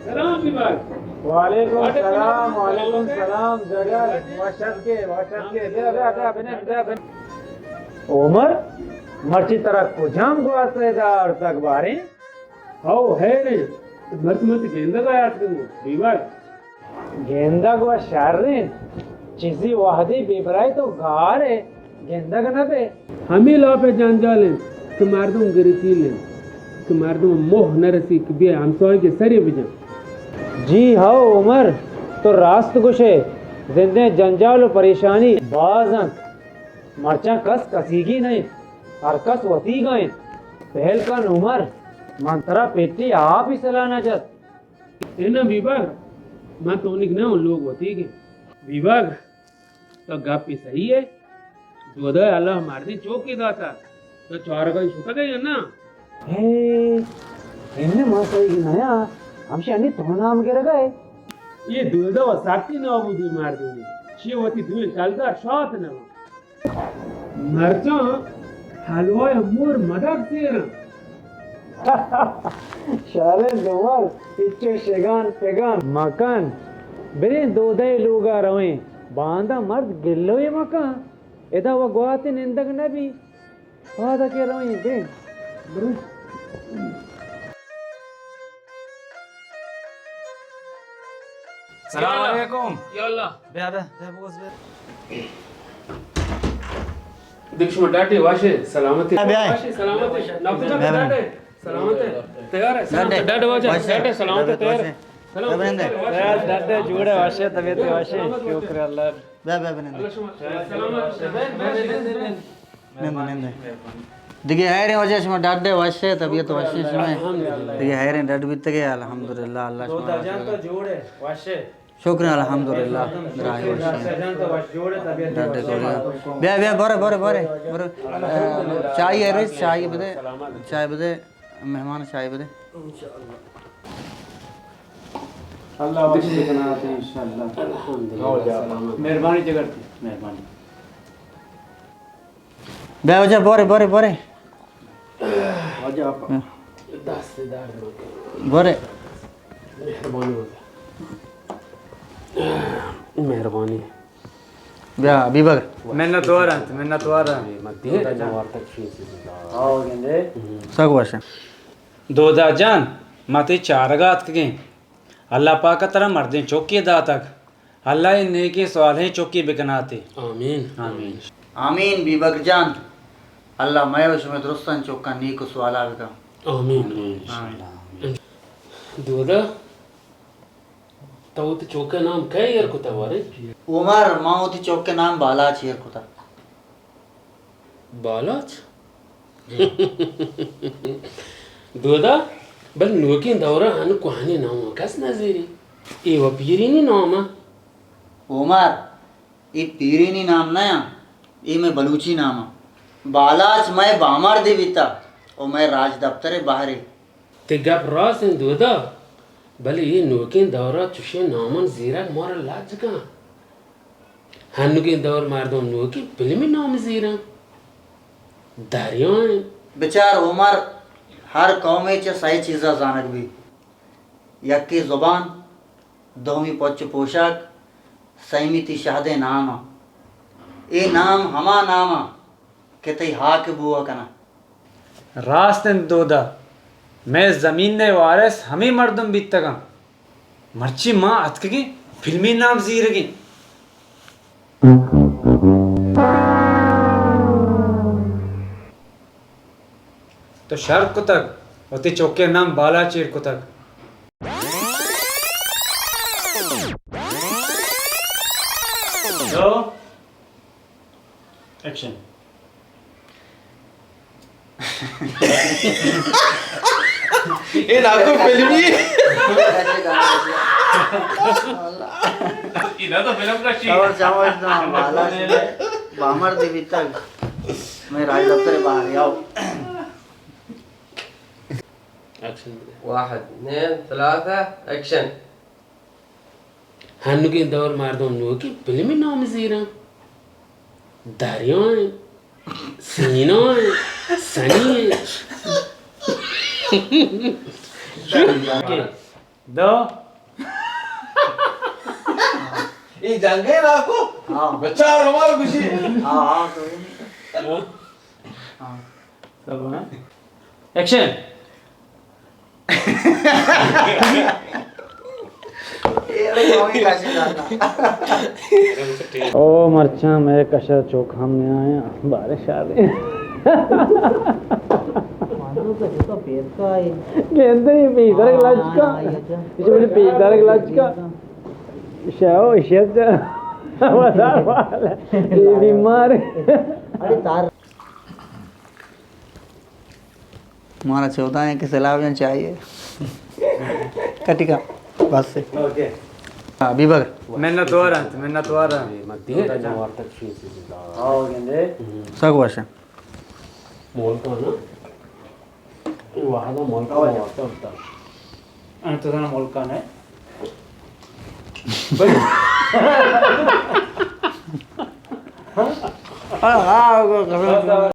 سلام بیباگ۔ وعلیکم سلام، وعلیکم سلام جگر، وش اتکے، وش اتکے، بیا، بیا، بیا، بنند، بیا، بنند۔ عمر، مرچی ترا کجام گوات ء دار تک باریں؟ ہو، حیریں، مرچی مرچی گندگ ء آتکگوں، بیباگ۔ گندگ و شریں، چیزی وہدی ببرئے تو گار ئے، گندگ نہ بئے۔ ہمے لاپ ء جنجال انت کہ مردم گریچیل انت، کہ مردم موہ نہ رسی کہ بیا ہمساہگ ء سرے بجن۔ جی ہو عمر، تو راست گوشئے، زندیں جنجال و پریشانی باز انت، مرچاں کس کسیگی نہ انت، ہر کس وتیگ ء انت۔ پہل کن عمر، من ترا پٹی آپی سلاہ نہ جت۔ اناں بیباگ، من تو نک نہ اوں، لوگ وتیگ انت۔ بیباگ، تو گپے سہی ئے؟ دودا ء اللہ مردیں چوکے داتگ۔ تو چارگائی شتگ ئے یا نہ؟ ہے، اناں من سہی نہ آں، ہمشی انی تو نام گرگ ء ئے۔ اے دودا و سکی نابودیں مردمے، چی وتی دوئیں کلدار شات نہ بنت۔ مرچاں حلوای مور مدگ سیر انت۔ شریں عمر، ہچو شگان پگان مکن۔ بریں دودہ ء لوگا رویں، باندا مرد گلوے مکن۔ ادا و گواتے نندگ نبی۔ پادا کہ رویں، بریں۔ بریں۔ سلام علیکم۔ یا اللہ۔ بیا، بیا، بیا، بوز، بیا۔ دیکھ شما ڈاڈے واشے، سلامت ئے۔ بیا۔ واشے، سلامت ئے۔ ناکو جان، بیا، بیا۔ ڈاڈے، سلامت ئے۔ تیار ئے؟ سلامت ئے۔ ڈاڈے واجہ، واشے۔ ڈاڈے سلامت ئے، تیار ئے؟ سلامت ئے۔ بیا، ڈاڈے جوڑ ئے، واشے، طبیعت واشے۔ شکر اللہ۔ بیا، بیا، بنند۔ اللہ شما سلامت۔ نند، نند۔ دگہ حیریں واجہ، شما ڈاڈے واشے، طبیعت واشے شما؟ الحمدللہ۔ دگہ حیریں ڈاڈ بیتگے، الحمدللہ، اللہ شما دودا جان تو جوڑ ئے، واشے۔ شکر الحمدللہ، دراہ وشی۔ ڈاڈے کوڑی۔ بیا، بیا، بورے، بورے، بورے، بورے۔ چائے ہے ریس، چائے بدے، چائے بدے، مہمان چائے بدے۔ اللہ وشی بکنات انشاءاللہ۔ الحمدللہ۔ مہربانی جگر تئی، مہربانی۔ بیا واجہ، بورے، بورے، بورے۔ واجہ آپ۔ دست درد مکن۔ بورے۔ مہربانی واجہ۔ مہربانی۔ بیا، بیباگ۔ منتوار انت، منتوار انت۔ سک وش۔ دودا جان، ما تئی چارگا اتکگیں۔ اللہ پاک ء ترا مردیں چکے داتگ۔ اللہ ء نیکیں صالحیں چکے بکناتے۔ آمین۔ آمین۔ آمین بیبگر جان۔ اللہ مئے و شمئے درستاں چکاں نیک و صالح بکن۔ آمین۔ آمین۔ دودا، تو وتی چک ء نام کئے ایر کتگ باریں؟ عمر، من وتی چک ء نام بالاچ ایر کتگ۔ بالاچ؟ دودا، بلے نوکیں دور ء ہن کوہنیں نام ء کس نہ زیری۔ اے و پیرینی نام ء۔ عمر، اے پیرینی نام نہ آں، اے مئے بلوچی نام آں۔ بالاچ مئے بامردے بیتا و مئے راجدپتر ء بہرے۔ تئی گپ راست انت دودا، بلے اے نوکیں دور ء چشیں نامان زیرگ مارا لج کن۔ ہنوگیں دور مردم نوکیں پلمیں نام زیراں۔ دریا انت۔ بچار عمر، ہر قومے چہ سئے چیزا زانگ بیت۔ یکے زبان، دومی پچ و پوشاک، سیمی تئی شہدیں نام ء۔ اے نام ہما نام ء کہ تئی ہاک بوہ کناں۔ راست انت دودا، مئے زمین ء وارث ہمے مردم بیتگاں۔ مرچی ما اتکگیں فلمی نام زیرگیں۔ تو شر کتگ، وتی چکے نام بالاچ ایر کتگ۔ دو، ایکشن۔ اے ناکو فلمی۔ اے نہ تو فلم کا شی۔ اور جاؤ، اتنا بالا سے بامر دی بیتگ۔ میں راج دفتر باہر آؤ۔ ایکشن۔ واحد، اثنين، ثلاثة، ایکشن۔ ہنوکیں دور مردم نوکیں فلمی نام زیراں۔ دریا ایں، سینا ایں، سنی ایں۔ دو۔ اے جنگ ءَ ناکو؟ ہاں۔ بچار ہمار گوشی۔ ہاں، ہاں، تو۔ ہاں۔ سب ہاں۔ ایکشن۔ او مرچاں مئے کش ءَ چوک ہم نیایاں، بارش آ رہی۔ مانو کہ تو پیر کا ہے۔ گندے یہ پیسر لچکا۔ ہاں، یہ جو۔ یہ جو مجھے پیسر لچکا۔ شاو، شاو۔ ودار والا۔ یہ بیمار ہے۔ ارے تار۔ مارا چودہ ہیں کہ سیلاب جان چاہیے۔ کٹی کا بس سے۔ اوکے۔ ہاں، بیبر۔ منت وار انت، منت وار انت۔ آؤ گندے۔ سک وش۔ مولکان نا؟ اے وہدا مولکان واسطہ ہوتا۔ انت زنا مولکان ہے۔ ہاں، ہاں،